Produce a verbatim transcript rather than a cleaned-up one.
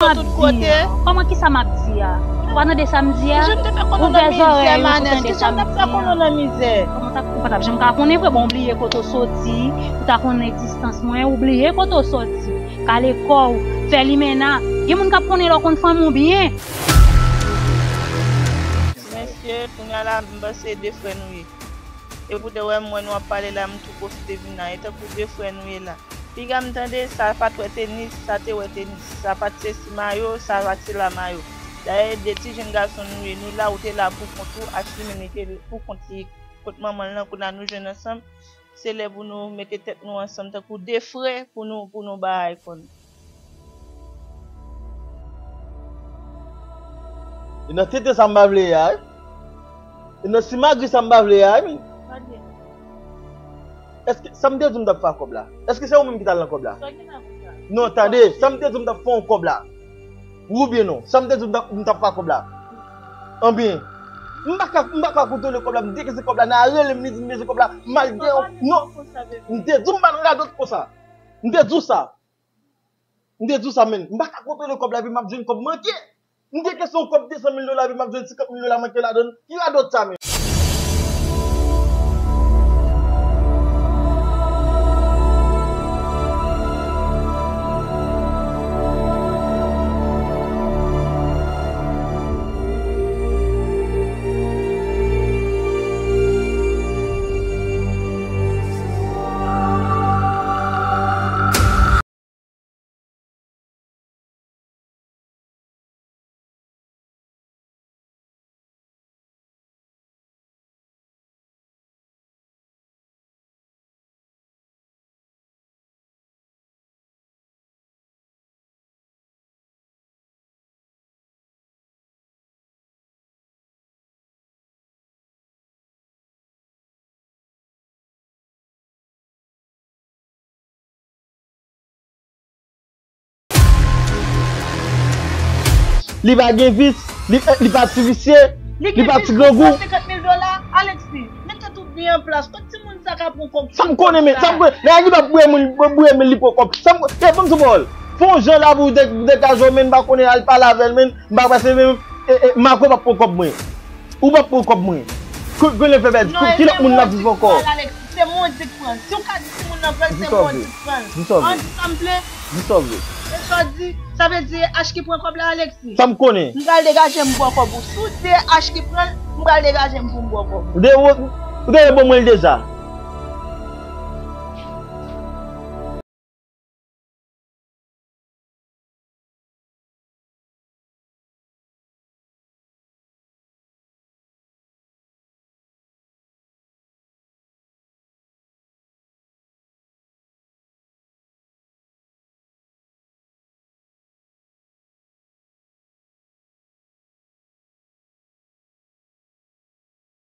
Tout kote. Kòman, kisa m ap di a? Ou pa tande sa m di a? Jan m te fè konnen w nan mizè, Manès, kisa m t ap fè konnen w nan mizè? Kòman w t ap, ou pa t ap janm ka konnen vre, bon, ou bliye kote w soti, ou ta konnen distans mwen, ou bliye kote w soti. Kale kò w, fè limena. Gen moun k ap konnen lè w konn fanmi w byen. Ti mesye, kounye a la, m panse de frè nou ye. E pou te wè m wè nou ap pale la, m tou pwofite vin la. E tankou de frè nou ye la. Piga m tande, sa pa t wè tenis, sa te wè tenis. Sa pa t se si mayo, sa pa t se la mayo. Dayè, de ti jenn gason nou ye, nou la, ou te la pou kont ou, Ashley menm li te pou kont li, kot manman l lan, kounye a nou jwenn ansanm. Se lè pou nou mete tèt nou ansanm tankou de frè pou nou, pou nou bay kò n. E nan tete sa m pa vle ye a, wi. E nan simagri sa m pa vle ye a, wi. Èske sa m te di w m t ap fè ak kòb la? Èske se ou menm ki t al nan kòb la? Non, tande, sa m te di w m t ap fè yon kòb la? Wi oubyen non? Sa m te di w m t ap, m t ap fè ak kòb la? Anbyen, m pa ka, m pa ka kontwole kòb la, m dekese kòb la, nan rele m, li di m bezwen kòb la, malgre, non, m te di w m pa nan radòt konsa. M te di w sa. M te di w sa, menn. M pa ka kontwole kòb la, epi m ap jwenn kòb manke. M te kesyon kòb de san mil dola, epi m ap jwenn senkant mil dola manke ladan l. Ki radòt sa, menn? Li pa gen vis, li, li pa ti visye, li pa ti grangou. Senkant mil dola, Alexis, met tèt ou byen an plas. Kot timoun sa ka pran kòb? Sa m konnen, men, sa m konnen. Nèg li pa bouye moun, bouye moun, li pran kòb. Sa m konnen, e, ban m di w pawòl. Fè yon jan la pou de-, degaje w, men, m pa konnen, al pale avè l, men, m pa pase, men, e, e, Marco p ap pran kòb mwen. Ou p ap pran kòb mwen. Kou-, kounye fè bèl, ki lòt moun n ap viv ankò? Se Mondi k pran l. Si w ka di timoun nan pran l, se Mondi k pran l. Di sa w vle. An di sa m vle. Di sa w vle. E sa w di, sa vle di H ki pran kòb la, Alexis? Sa m konnen. M pral degaje m ba w kòb ou. Si w di H ki pran l, m pral degaje m pou m ba w kòb ou. Ou te, ou te ban mwen l deja.